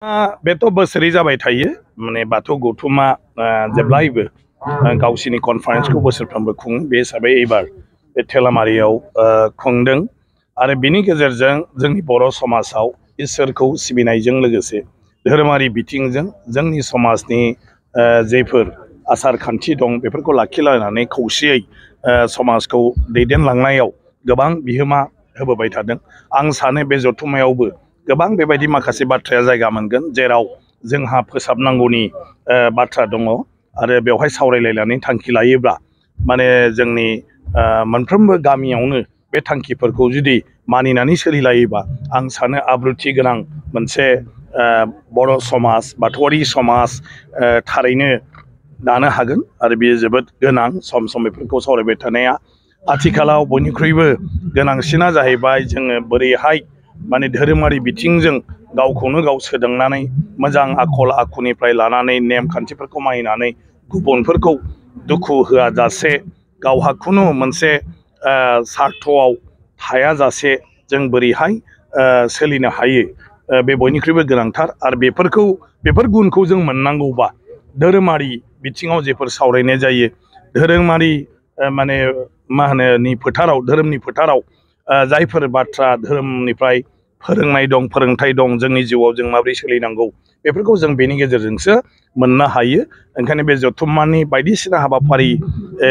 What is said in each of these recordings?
बेथ' बोसोरै जाबाय थायो माने बाथौ गौथुमा जेब्लायबो गावसिनि कनफारेन्सखौ बोसोरफ्रोमबो खुङो बे हिसाबै एबार बे थेलामारियाव खुंदों आरो बिनि गेजेरजों जोंनि बर' समाजाव इसोरखौ सिबिनायजों लोगोसे धोरोमारि बिथिंजों जोंनि समाजनि जेफोर आसार खान्थि दं बेफोरखौ लाखिलायनानै खौसेयै समाजखौ दैदेनलांनायाव गोबां बिहोमा होबोबाय थादों। आं सानो बे जथुम्मायावबो गोबां बेबायदि माखासे बाथ्राया जायगा मोनगोन जेराव जोंहा फोसाबनांगौनि बाथ्रा दङ आरो बेवहाय सावरायलायनानै थांखि लायोब्ला माने जोंनि मोनफ्रोमबो गामियावनो बे थांखिफोरखौ जुदि मानिनानै सोलिलायोबा आं सानो आब्रुथि गोनां मोनसे बर' समाज बाथौआरि समाज थारैनो दानो हागोन आरो बेयो जोबोद गोनां सम बेफोरखौ सावरायबाय थानाया आथिखालाव बयनिख्रुइबो गोनांसिना जाहैबाय जोङो बोरैहाय माने धोरोमारि बिथिंजों गावखौनो गाव सोदांनानै मोजां आखल आखुनिफ्राय लानानै नेमखान्थिफोरखौ मानिनानै गुबुनफोरखौ दुखु होआ जासे गावहा खुनु मोनसे सार्थआव थायाजासे जों बोरैहाय सोलिनो हायो बे बयनिख्रुइबो गोनांथार आरो बेफोर गुनखौ जों मोननांगौबा धोरोमारि बिथिङाव जेफोर सावरायनाय जायो धोरोमारि माने मा होनो फोथाराव धोरोमनि फोथाराव जायफोर बाथ्रा धोरोमनिफ्राय फोरोंथाइ दं जोंनि जिउआव जों माबोरै सोलिनांगौ बेफोरखौ जों बेनि गेजेरजोंसो मोननो हायो। ओंखायनो बे जथुम्मानि बायदिसिना हाबाफारि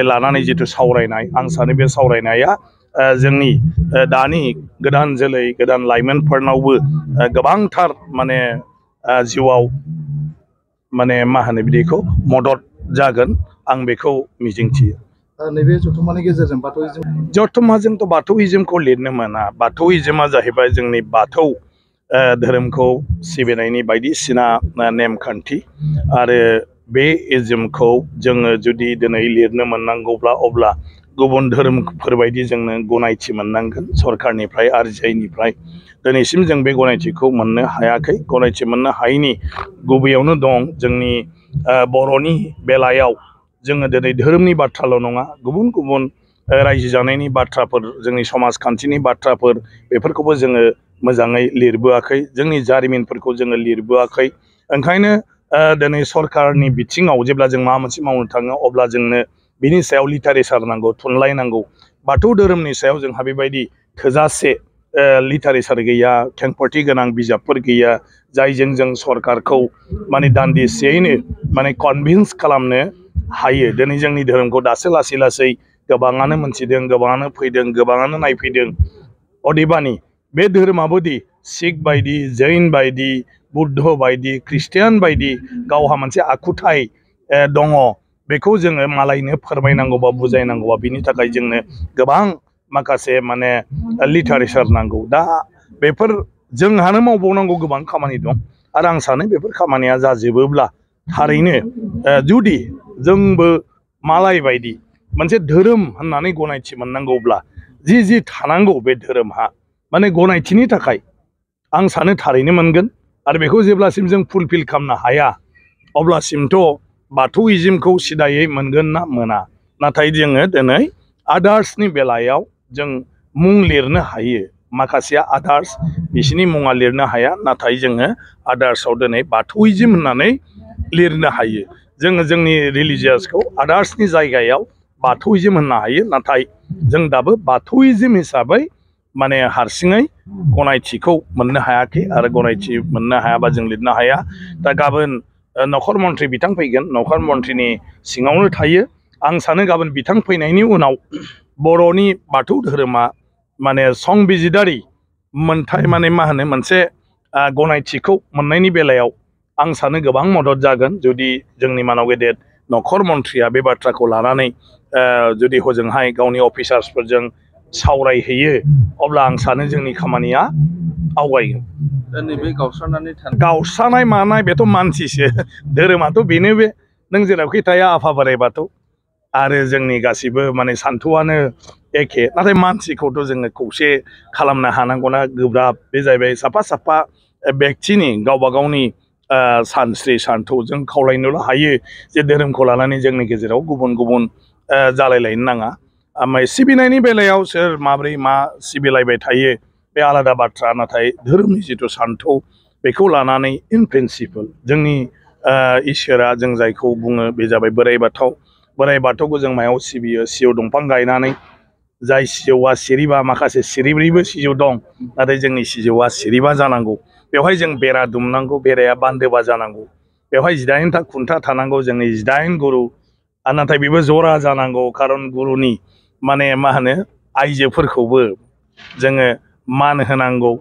लानानै जिथु सावरायनाय आं सानो बे सावरायनाया जोंनि दानि गोदान जोलै गोदान लाइमोनफोरनावबो गोबांथार माने जिउआव माने मा होनो बिदिखौ मदद जागोन आं बेखौ मिजिंथियो। नैबे जथुम्मानि गेजेरजों जथुम्माजोंथ' बाथौइज्मखौ लिरनो मोना। बाथौइज्मा जाहैबाय जोंनि बाथौ धोरोमखौ सिबिनायनि बायदिसिना नेमखान्थि आरो बे इज्मखौ जोङो जुदि दिनै लिरनो मोननांगौब्ला अब्ला गुबुन धोरोमफोरबायदि जोंनो गनायथि मोननांगोन सरखारनिफ्राय आरजिआइनिफ्राय दिनैसिम जों बे गनायथिखौ मोननो हायाखै। गनायथि मोननो हायैनि गुबैयावनो दं जोंनि बर'नि बेलायाव जोङो दिनै धोरोमनि बाथ्राल' नङा गुबुन गुबुन रायजो जानायनि बाथ्राफोर जोंनि समाजखान्थिनि बाथ्राफोर बेफोरखौबो जोङो मोजाङै लिरबोआखै जोंनि जारिमिनफोरखौ जोङो लिरबोआखै। ओंखायनो दिनै सरकारनि बिथिङाव जेब्ला जों माबा मोनसे मावनो थाङो अब्ला जोंनो बिनि सायाव लिटारेचार नांगौ थुनलाइ नांगौ। बाथौ धोरोमनि सायाव जोंहा बेबायदि थोजासे लिटारेचार गैया खेंफोरथि गोनां बिजाबफोर गैया जायजों जों सरकारखौ माने दान्दिसेयैनो माने कनभिन्स खालामनो हायो। दिनै जोंनि धोरोमखौ दासो लासै लासै गोबाङानो मोनथिदों गोबाङानो फैदों गोबाङानो नायफैदों। अदेबानि बे धोरोमाबोदि सिख बायदि जैन बायदि बुद्ध बायदि ख्रिस्टियान बायदि गावहा मोनसे आखुथाय दङ बेखौ जोङो मालायनो फोरमायनांगौबा बुजायनांगौबा बिनि थाखाय जोंनो गोबां माखासे माने लिटारेचार नांगौ। दा बेफोर जोंहानो मावबावनांगौ गोबां खामानि दं आरो आं सानो बेफोर खामानिया जाजोबोब्ला थारैनो जुदि जोंबो मालाय बायदि मोनसे धोरोम होननानै गनायथि मोननांगौब्ला जि थानांगौ बे धोरोमहा माने गनायथिनि थाखाय आं सानो थारैनो मोनगोन। आरो बेखौ जेब्लासिम जों फुलफिल खालामनो हाया अब्लासिमथ' बाथौइज्मखौ सिदायै मोनगोन ना मोना। नाथाय जोङो दिनै आदार्सनि बेलायाव जों मुं लिरनो हायो। माखासेया आदार्स बिसिनि मुङा लिरनो हाया नाथाय जोङो आदार्सआव दिनै बाथौइज्म होननानै लिरनो हायो। जोङो जोंनि रिलिजियासखौ आदार्सनि जायगायाव बाथौइज्म होननो हायो नाथाय जों दाबो बाथौइज्म हिसाबै माने हारसिङै गनायथिखौ मोननो हायाखै आरो गनायथि मोननो हायाबा जों लिरनो हाया। दा गाबोन नखर मन्थ्रि बिथां फैगोन नखर मन्थ्रिनि सिङावनो थायो। आं सानो गाबोन बिथां फैनायनि उनाव बर'नि बाथौ धोरोमा माने संबिजिदारि मोनथाय माने मा होनो मोनसे गनायथिखौ मोननायनि बेलायाव आं सानो गोबां मदद जागोन जुदि जोंनि मानाव गेदेर नखर मन्थ्रिया बे बाथ्राखौ लानानै जुदि हजोंहाय गावनि अफिसार्सफोरजों सावरायहैयो अब्ला आं सानो जोंनि खामानिया आवगायगोन। नैबे गावस्रानाय मानाय बेथ' मानसिसो धोरोमाथ' बेनो बे नों जेरावखि थाया आफा बोराइ बाथौ आरो जोंनि गासिबो माने सान्थौआनो एखे। नाथाय मानसिखौथ' जोङो खौसे खालामनो हानांगौना गोब्राब। बे जाहैबाय साफा साफा बेक्तिनि गावबा गावनि सानस्रि सान्थौजों खावलायनोल' हायो जे धोरोमखौ लानानै जोंनि गेजेराव गुबुन गुबुन जालायलायनो नाङा। ओमफ्राय सिबिनायनि बेलायाव सोर माबोरै मा सिबिलायबाय थायो बे आलादा बाथ्रा नाथाय धोरोमनि जिथु सान्थौ बेखौ लानानै इन प्रिन्सिपल जोंनि इसोरा जों जायखौ बुङो बे जाबाय बोराइ बाथौ। बोराइ बाथौखौ जों मायाव सिबियो? सिजौ दंफां गायनानै, जाय सिजौआ सिरिबा, माखासे सिरिब्रैबो सिजौ दं, नाथाय जोंनि सिजौआ सिरिबा जानांगौ। बेवहाय जों बेरा दुमनांगौ, बेराया बान्दोबा जानांगौ। बेवहाय 18टा खुन्था थानांगौ, जोंनि 18 गुरु। नाथाय बेबो जरा जानांगौ, खारन गुरुनि माने मा होनो आइजोफोरखौबो जोङो मान होनांगौ।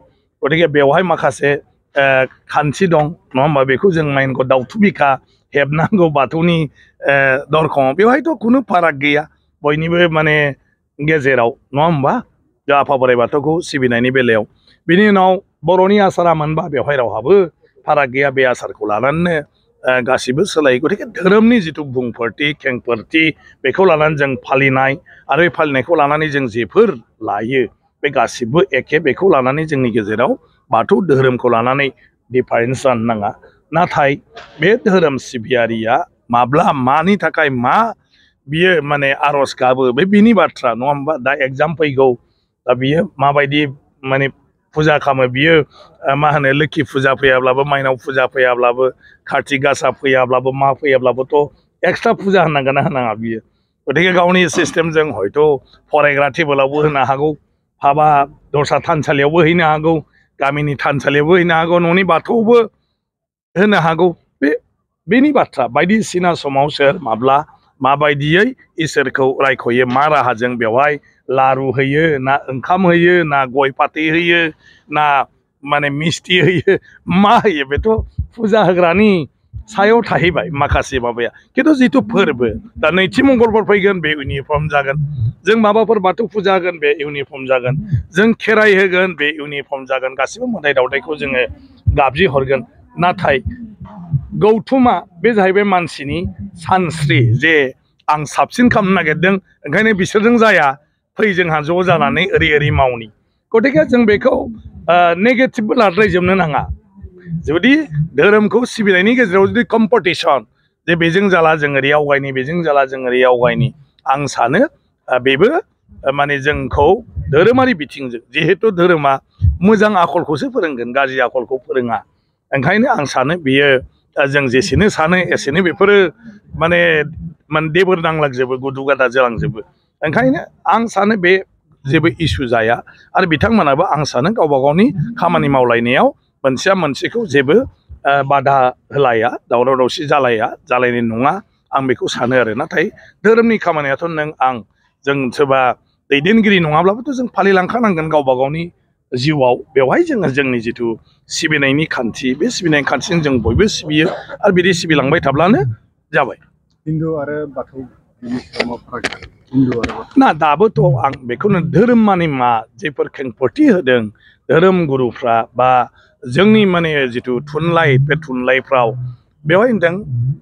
गतिके बेवहाय माखासे खान्थि दं, नङा होमबा? बेखौ जों माइनखौ दाउथु बिखा हेबनांगौ बाथौनि दरखङाव। बेवहायथ' खुनु फाराग गैया, बयनिबो माने गेजेराव, नङा होमबा? जों आफा बोराइ बाथौखौ सिबिनायनि बेलायाव। बिनि उनाव बर'नि आसारा मोनबा बेवहाय रावहाबो फाराग गैया, बे आसारखौ लानानैनो गासिबो सोलायो। गतिके धोरोमनि जिथु बुंफोरथि खेंफोरथि बेखौ लानानै जों फालिनाय आरो बे फालिनायखौ लानानै जों जेफोर लायो बे गासिबो एखे। बेखौ लानानै जोंनि गेजेराव बाथौ धोरोमखौ लानानै डिफारेन्स जानो नाङा। नाथाय बे धोरोम सिबियारिया माब्ला मानि थाखाय मा बियो माने आर'ज गाबो बे बिनि बाथ्रा, नङा होमबा? दा एग्जाम फैगौ, दा बियो माबायदि माने फुजा खालामो? बियो मा होनो लोखि फुजा फैयाब्लाबो, माइनाव फुजा फैयाब्लाबो, कार्तिक गासा फैयाब्लाबो, मा फैयाब्लाबोथ' एक्सट्रा फुजा होनांगोन ना होनाङा बियो? गतिके गावनि सिस्टेमजों हयथ' फरायग्रा टेबोलावबो होनो हागौ, हाबा दस्रा थानसालियावबो हैनो हागौ, गामिनि थानसालियावबो हैनो हागौ, न'नि बाथौआवबो होनो हागौ। बेनि बाथ्रा बायदिसिना समाव सोर माब्ला माबायदियै इसोरखौ रायख'यो, मा राहाजों बेवहाय लारु होयो ना ओंखाम होयो ना गय फाथै होयो ना माने मिस्टि होयो, मा होयो बेथ' फुजा होग्रानि सायाव थाहैबाय माखासे माबाया। खिन्थु जिथु फोरबो, दा नैथि मंगलबार फैगोन बे इउनिफर्म जागोन, जों माबाफोर बाथौ फुजा होगोन बे इउनिफर्म जागोन, जों खेराइ होगोन बे इउनिफर्म जागोन, गासिबो मोदाय दावदायखौ जोङो गाबज्रि हरगोन। नाथाय गौथुमा बे जाहैबाय मानसिनि सानस्रि, जे आं साबसिन खालामनो नागिरदों ओंखायनो बिसोरजों जाया, फै जोंहा ज' जानानै ओरै ओरै मावनि। गतिके जों बेखौ नेगेटिभबो लाद्रायजोबनो नाङा। जुदि धोरोमखौ सिबिनायनि गेजेराव जुदि कम्पिटिसन, जे बेजों जाला जों ओरै आवगायनि, बेजों जाला जों ओरै आवगायनि, आं सानो बेबो माने जोंखौ धोरोमारि बिथिंजों, जिहेथु धोरोमा मोजां आखलखौसो फोरोंगोन, गाज्रि आखलखौ फोरोङा। ओंखायनो आं सानो बेयो जों जेसेनो सानो एसेनो बेफोरो माने देबोर नांलांजोबो, गुदु गादा जालांजोबो। ओंखायनो आं सानो बे जेबो इसु जाया। आरो बिथांमोनाबो आं सानो गावबा गावनि खामानि मावलायनायाव मोनसेया मोनसेखौ जेबो बादा होलाया, दावराव दावसि जालायनाय नङा, आं बेखौ सानो आरो। नाथाय धोरोमनि खामानियाथ' नों आं जों सोरबा दैदेनगिरि नङाब्लाबोथ' जों फालिलांखानांगोन गावबा गावनि जिउआव। बेवहाय जोङो जोंनि जिथु सिबिनायनि खान्थि, बे सिबिनायनि खान्थिजों जों बयबो सिबियो आरो बिदि सिबिलांबाय थाब्लानो जाबाय। हिन्दु आरो बाथौ बिनि सायाव मा फाराग? हिन्दु आरो बाथौ ना दाबोथ' आं बेखौनो, धोरोम माने मा? जेफोर खेंफोरथि होदों धोरोम गुरुफ्रा बा जोंनि माने जिथु थुनलाइ, बे थुनलाइफ्राव बेवहाय होनदों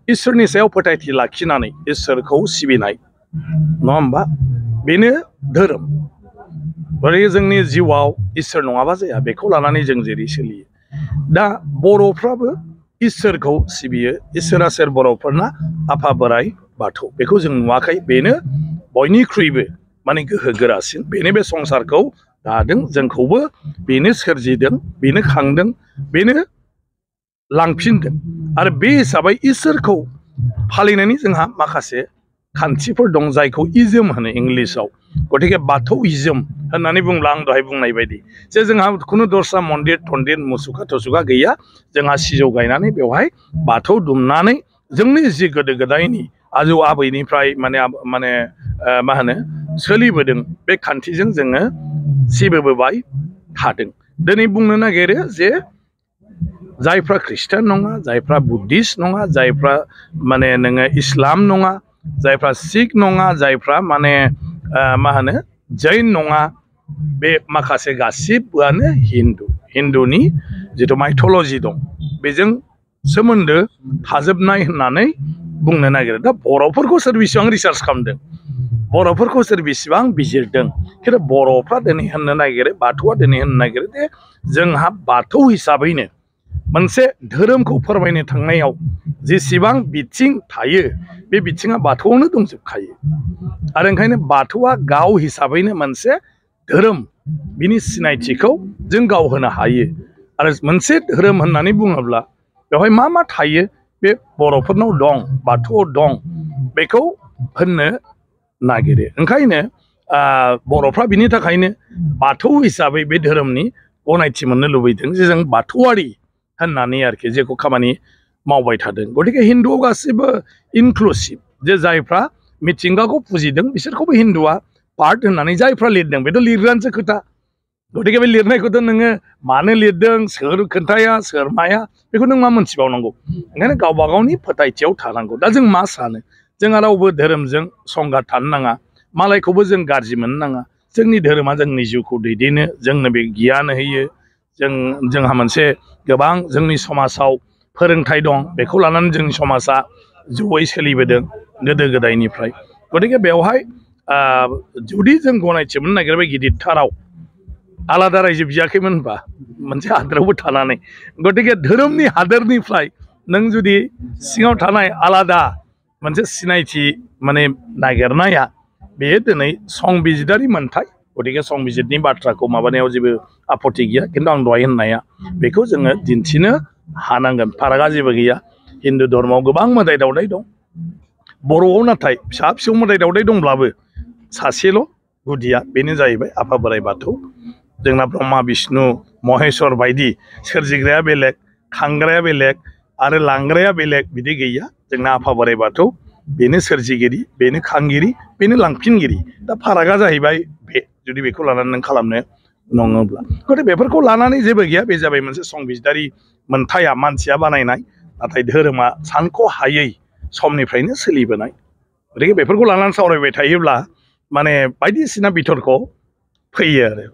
इसोरनि सायाव फोथायथि लाखिनानै इसोरखौ सिबिनाय, नङा होमबा? बेनो धोरोम। गतिके जोंनि जिउआव इसोर नङाबा जाया, बेखौ लानानै जों जेरै सोलियो। दा बर'फ्राबो इसोरखौ सिबियो। इसोरा सोर? बर'फोरना आफा बोराइ बाथौ। बेखौ जों नुवाखै, बेनो बयनिख्रुइबो माने गोहो गोरासिन, बेनो बे संसारखौ दादों, जोंखौबो बेनो सोरजिदों, बेनो खांदों, बेनो लांफिनदों। आरो बे हिसाबै इसोरखौ फालिनायनि जोंहा माखासे खान्थिफोर दं, जायखौ इजम होनो इंलिसाव। गतिके बाथौ इजम होननानै बुंब्ला आं दहाय बुंनाय बायदि जे जोंहा खुनु दस्रा मन्दिर थन्दिर मुसुखा थसुखा गैया। जोंहा सिजौ गायनानै बेवहाय बाथौ दुमनानै जोंनि जि गोदो गोदायनि आजौ आबैनिफ्राय माने मा होनो सोलिबोदों, बे खान्थिजों जोङो सिबिबोबाय थादों। दिनै बुंनो नागिरो जे जायफ्रा ख्रिस्टान नङा, जायफ्रा बुद्धिस्ट नङा, जायफ्रा माने नोङो इस्लाम नङा, जायफ्रा सिख नङा, जायफ्रा माने मा होनो जैन नङा, बे माखासे गासिबोआनो हिन्दुनि जिथु माइथल'जि दं बेजों सोमोन्दो थाजोबनाय होननानै बुंनो नागिरो। दा बर'फोरखौ सोर बेसेबां रिसार्च खालामदों, बर'फोरखौ सोर बेसेबां बिजिरदों? खिन्थु बर'फ्रा दिनै होननो नागिरो, बाथौआ दिनै होननो नागिरो जे जोंहा बाथौ हिसाबैनो मोनसे धोरोमखौ फोरमायनो थांनायाव जेसेबां बिथिं थायो बे बिथिङा बाथौआवनो दंजोबखायो। आरो ओंखायनो बाथौआ गाव हिसाबैनो मोनसे धोरोम, बिनि सिनायथिखौ जों गाव होनो हायो। आरो मोनसे धोरोम होननानै बुङोब्ला बेवहाय मा मा थायो बे बर'फोरनाव दं बाथौआव दं बेखौ होननो नागिरो ओंखायनो बर'फ्रा बिनि थाखायनो बाथौ हिसाबै बे धोरोमनि गनायथि मोननो लुबैदों जे जों बाथौआरि होननानै आरोखि जेखौ खामानि मावबाय थादों गतिके हिन्दुआव गासिबो इनक्लुसिभ जे जायफ्रा मिथिंगाखौ फुजिदों बिसोरखौबो हिन्दुआ पार्ट होननानै जायफ्रा लिरदों बेथ' लिरग्रानिसो खोथा गतिके बे लिरनायखौथ' नोङो मानो लिरदों सोर खोन्थाया सोर माया बेखौ नों मा मोनथिबावनांगौ ओंखायनो गावबा गावनि फोथायथियाव थानांगौ दा जों मा सानो जोंहा रावबो धोरोमजों संघात थानो नाङा मालायखौबो जों गाज्रि मोननो नाङा जोंनि धोरोमा जोंनि जिउखौ दैदेनो जोंनो बे गियान होयो जोंहा मोनसे गोबां जोंनि समाजाव फोरोंथाय दं बेखौ लानानै जोंनि समाजा जयै सोलिबोदों गोदो गोदायनिफ्राय गतिके बेवहाय जुदि जों गनायथि मोननो नागिरबाय गिदिरथाराव आलादा रायजो बियाखैमोन होनबा मोनसे हादोरावबो थानानै गतिके धोरोमनि हादोरनिफ्राय नों जुदि सिङाव थानाय आलादा मोनसे सिनायथि माने नागिरनाया बेयो दिनै संबिजिदारि मोन्थाय गतिके संबिजितनि बाथ्राखौ माबानायाव जेबो आपत्ति गैया खिन्थु आं दहाय होननाया बेखौ जोङो दिन्थिनो हानांगोन फारागा जेबो गैया हिन्दु धर्मआव गोबां मोदाय दावदाय दं बर'आव नाथाय फिसा फिसौ मोदाय दावदाय दंब्लाबो सासेल' गुदिया बेनो जाहैबाय आफा बोराइ बाथौ जोंना ब्रह्मा विष्णु महेश्वर बायदि सोरजिग्राया बेलेग खांग्राया बेलेग आरो लांग्राया बेलेग बिदि गैया जोंना आफा बोराइ बाथौ बेनो सोरजिगिरि बेनो खांगिरि बेनो लांफिनगिरि दा फारागा जाहैबाय बे जुदि बेखौ लानानै नों खालामनो नङोब्ला गतिके बेफोरखौ लानानै जेबो गैया बे जाबाय मोनसे संबिजिदारि मोन्थाया मानसिया बानायनाय नाथाय धोरोमा सानख' हायै समनिफ्रायनो सोलिबोनाय गतिके बेफोरखौ लानानै सावरायबाय थायोब्ला माने बायदिसिना बिथरख फैयो आरो